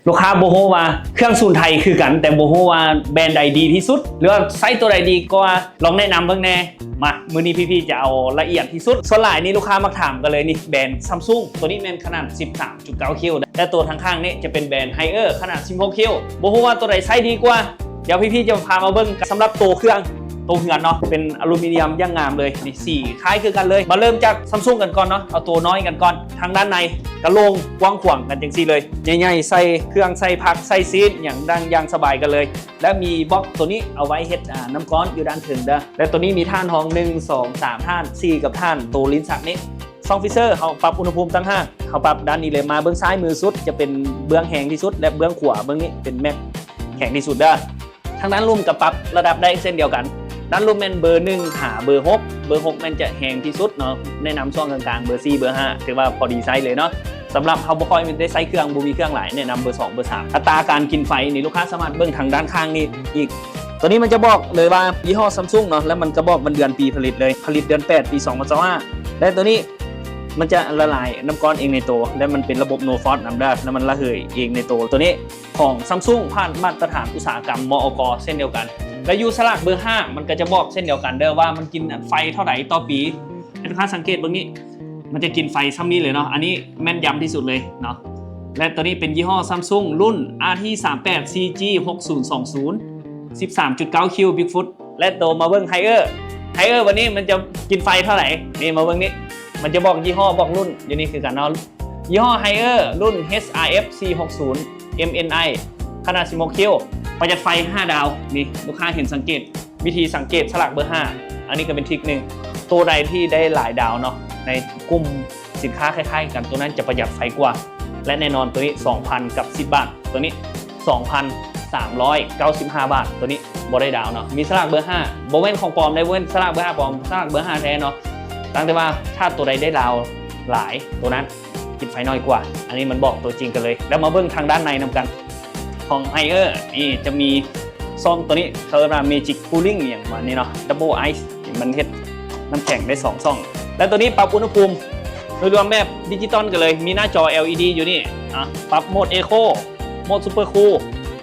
ລູກຄ້າບໍ່ຮູ້ວ່າເຄື່ອງສູນໄທຄືກັນ ແຕ່ບໍ່ຮູ້ວ່າແບຣນໃດດີທີ່ສຸດ ຫຼືວ່າໃຊ້ໂຕໃດດີກວ່າ ລອງແນະນຳເບິ່ງແດ່. ມາ ມື້ນີ້ພີ່ໆຈະເອົາລະອຽດທີ່ສຸດ. ສ່ວນຫຼາຍນີ້ລູກຄ້າມັກຖາມກັນເລີຍນີ້ ແບຣນ Samsung ໂຕນີ້ແມ່ນຂະໜາດ ສິບສາມຈຸດເກົ້າຄິວ ແລະ ໂຕທາງຂ້າງນີ້ຈະເປັນແບຣນ Haier ຂະໜາດ ສິບຫົກຄິວ. ບໍ່ຮູ້ວ່າໂຕໃດໃຊ້ດີກວ່າ ດຽວພີ່ໆຈະພາມາເບິ່ງ. ສຳລັບໂຕເຄື່ອງ ໂຕເຮືອນເນາະ ເປັນອາລູມີນຽມຢ່າງງາມເລີຍ ນີ້ ສີຄ້າຍຄືກັນເລີຍ. ມາເລີ່ມຈາກ Samsung ກັນກ່ອນເນາະ ເອົາໂຕນ້ອຍກັນກ່ອນ. ທາງດ້ານໃນກະໂລ່ງກວ້າງຂວາງກັນຈັ່ງຊີ້ເລີຍ ໃຫຍ່ໆ ໃສ່ເຄື່ອງ ໃສ່ຜັກ ໃສ່ຊີດ ຫຍັງໄດ້ຢ່າງສະບາຍກັນເລີຍ. ແລະ ມີບັອກໂຕນີ້ເອົາໄວ້ເຮັດ ອາ ນ້ຳກ້ອນຢູ່ດ້ານເທິງເດີ. ແລະ ໂຕນີ້ມີຖ່ານຮອງ ໜຶ່ງ ສອງ ສາມ ຖ່ານ ສີ່ ກັບຖ່ານໂຕລິ້ນຊັກນີ້ ຊ່ອງ freezer ເຮົາປັບອຸນຫະພູມຕ່າງຫາກ ເຮົາປັບດ້ານນີ້ເລີຍ. ມາເບື້ອງຊ້າຍມືສຸດຈະເປັນເບື້ອງແຮງທີ່ສຸດ ແລະ ເບື້ອງຂວາເບື້ອງນີ້ເປັນ max ແຮງທີ່ສຸດເດີ. ທາງດ້ານລຸ່ມກໍປັບລະດັບໄດ້ເຊັ່ນດຽວກັນ. ດ້ານລຸ່ມແມ່ນເບີໜຶ່ງຫາເບີຫົກ ເບີຫົກແມ່ນຈະແຮງທີ່ສຸດເນາະ ແນະນຳຊ່ວງກາງໆ ເບີສີ່ ເບີຫ້າ ຖືວ່າພໍດີໃຊ້ເລີຍເນາະ. ສຳລັບເຮົາບໍ່ຄ່ອຍໄດ້ໃຊ້ເຄື່ອງ ບໍ່ມີເຄື່ອງຫຼາຍ ແນະນຳເບີສອງ ເບີສາມ. ອັດຕາການກິນໄຟນີ້ ລູກຄ້າສາມາດເບິ່ງທາງດ້ານຂ້າງນີ້ອີກ. ໂຕນີ້ມັນຈະບອກເລີຍວ່າຍີ່ຫໍ້ Samsung ເນາະ ແລ້ວມັນກໍບອກມັນເດືອນປີຜະລິດເລີຍ ຜະລິດເດືອນແປດ ປີສອງພັນຊາວຫ້າ. ແລະ ໂຕນີ້ມັນຈະລະລາຍນ້ຳກ້ອນເອງໃນໂຕ ແລະ ມັນເປັນລະບົບ no fault ນຳເດີ ແລະ ມັນລະເຫີຍເອງໃນໂຕ. ໂຕນີ້ຂອງ Samsung ຜ່ານມາດຕະຖານອຸດສາຫະກຳ ມອກ ເຊັ່ນດຽວກັນ. ແລະ ຢູ່ສະຫຼາກເບີຫ້າ ມັນກໍຈະບອກເຊັ່ນດຽວກັນເດີວ່າມັນກິນໄຟເທົ່າໃດຕໍ່ປີ. ໃຫ້ລູກຄ້າສັງເກດເບິ່ງນີ້ ມັນຈະກິນໄຟຊ່ຳນີ້ເລີຍເນາະ ອັນນີ້ແມ່ນຢຳທີ່ສຸດເລີຍເນາະ. ແລະ ໂຕນີ້ເປັນຍີ່ຫໍ້ Samsung ລຸ້ນ RT ສາມແປດ CG ຫົກສູນສອງສູນ ສິບສາມຈຸດເກົ້າຄິວ Bigfoot. ແລະ ໂຕມາເບິ່ງ Haier Haier ບັດນີ້ມັນຈະກິນໄຟເທົ່າໃດ ນີ້ມາເບິ່ງນີ້ ມັນຈະບອກຍີ່ຫໍ້ ບອກລຸ້ນຢູ່ນີ້ຄືກັນເນາະ. ຍີ່ຫໍ້ Haier ລຸ້ນ HRF ສີ່ຫົກສູນ MNI ຂະໜາດ ສິບຫົກຄິວ ປະຢັດໄຟ ຫ້າດາວ. ນີ້ ລູກຄ້າເຫັນສັງເກດ ວິທີສັງເກດສະຫຼາກເບີຫ້າ ອັນນີ້ກໍເປັນທຣິກໜຶ່ງ. ໂຕໃດທີ່ໄດ້ຫຼາຍດາວເນາະ ໃນກຸ່ມສິນຄ້າຄ້າຍໆກັນ ໂຕນັ້ນຈະປະຢັດໄຟກວ່າ. ແລະ ແນ່ນອນໂຕນີ້ ສອງພັນກັບສິບບາດ ໂຕນີ້ ສອງພັນສາມຮ້ອຍເກົ້າສິບຫ້າບາດ. ໂຕນີ້ບໍ່ໄດ້ດາວເນາະ ມີສະຫຼາກເບີຫ້າ ບໍ່ແມ່ນຂອງປອມເດ້ ບໍ່ແມ່ນສະຫຼາກເບີຫ້າປອມ ສະຫຼາກເບີຫ້າແທ້ເນາະ. ຕັ້ງແຕ່ວ່າຖ້າໂຕໃດໄດ້ດາວຫຼາຍ ໂຕນັ້ນກິນໄຟໜ້ອຍກວ່າ. ອັນນີ້ມັນບອກຕົວຈິງກັນເລີຍ. ແລ້ວມາເບິ່ງທາງດ້ານໃນນຳກັນ ຂອງ Haier ນີ້ຈະມີຊ່ອງໂຕນີ້ ເຂົາເອີ້ນວ່າ Magic Cooling ອີ່ຫຍັງປະມານນີ້ເນາະ Double Ice ມັນເຮັດນ້ຳແຂງໄດ້ສອງຊ່ອງ. ແລະ ໂຕນີ້ປັບອຸນຫະພູມໂດຍລວມແບບດິຈິຕອນກັນເລີຍ ມີໜ້າຈໍ LED ຢູ່ນີ້ ອາ ປັບໂໝດ Eco ໂໝດ Super Cool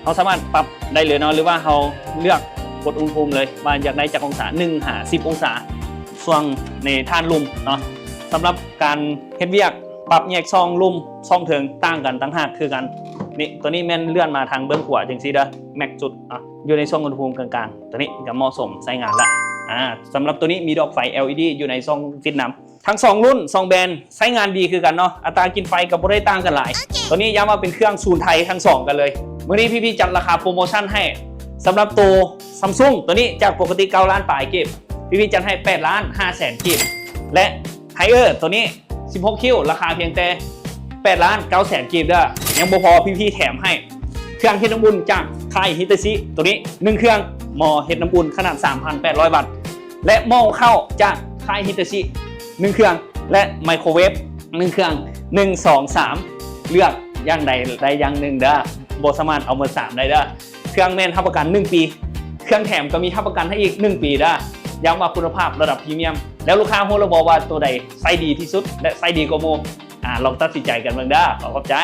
ເຮົາສາມາດປັບໄດ້ເລີຍເນາະ ຫຼືວ່າເຮົາເລືອກກົດອຸນຫະພູມເລີຍວ່າຢາກໄດ້ຈັກອົງສາ ໜຶ່ງຫາສິບອົງສາ ຊ່ວງໃນຖ່ານລຸ່ມເນາະ. ສຳລັບການເຮັດວຽກ ປັບແຍກຊ່ອງລຸ່ມ ຊ່ອງເທິງຕ່າງກັນຕ່າງຫາກຄືກັນ. ນີ້ ໂຕນີ້ແມ່ນເລື່ອນມາທາງເບື້ອງຂວາຈັ່ງຊີ້ເດີ max ສຸດເນາະ ຢູ່ໃນຊ່ວງອຸນຫະພູມກາງໆ. ໂຕນີ້ກໍເໝາະສົມໃຊ້ງານລະ. ອາ ສຳລັບໂຕນີ້ມີດອກໄຟ LED ຢູ່ໃນຊ່ອງຟິດນຳ. ທັງສອງລຸ້ນ ສອງແບຣນໃຊ້ງານດີຄືກັນເນາະ ອັດຕາກິນໄຟກໍບໍ່ໄດ້ຕ່າງກັນຫຼາຍ. ໂຕນີ້ຢ້ຳວ່າເປັນເຄື່ອງສູນໄທທັງສອງກັນເລີຍ. ມື້ນີ້ພີ່ໆຈັດລາຄາໂປຣໂມຊັນໃຫ້ ສຳລັບໂຕ Samsung ໂຕນີ້ຈາກປົກກະຕິເກົ້າລ້ານປາຍກີບ ພີ່ໆຈັດໃຫ້ແປດລ້ານຫ້າແສນກີບ ແລະ Haier ໂຕນີ້ ສິບຫົກຄິວ ລາຄາພຽງແຕ່ແປດລ້ານເກົ້າແສນກີບເດີ. ຍັງບໍ່ພໍ ພີ່ໆແຖມໃຫ້ເຄື່ອງເຮັດນ້ຳອຸ່ນຈາກຄ້າຍ Hitachi ໂຕນີ້ໜຶ່ງເຄື່ອງ, ໝໍ້ເຮັດນ້ຳອຸ່ນຂະໜາດສາມພັນແປດຮ້ອຍວັດ ແລະ ໝໍ້ເຂົ້າຈາກຄ້າຍ Hitachi ໜຶ່ງເຄື່ອງ ແລະ ໄມໂຄເວຟໜຶ່ງເຄື່ອງ. ໜຶ່ງ ສອງ ສາມ ເລືອກຢ່າງໃດໄດ້ຢ່າງໜຶ່ງເດີ, ບໍ່ສາມາດເອົາໝົດສາມໄດ້ເດີ. ເຄື່ອງແມ່ນຮັບປະກັນໜຶ່ງປີ, ເຄື່ອງແຖມກໍມີຮັບປະກັນໃຫ້ອີກໜຶ່ງປີເດີ. ຢ້ຳວ່າຄຸນນະພາບລະດັບພຣີມຽມ. ແລ້ວລູກຄ້າຮູ້ແລ້ວບໍ່ວ່າໂຕໃດໃຊ້ດີທີ່ສຸດ ແລະ ໃຊ້ດີກວ່າໝູ່? ອາ ລອງຕັດສິນໃຈກັນເບິ່ງເດີ. ຂໍຂອບໃຈ.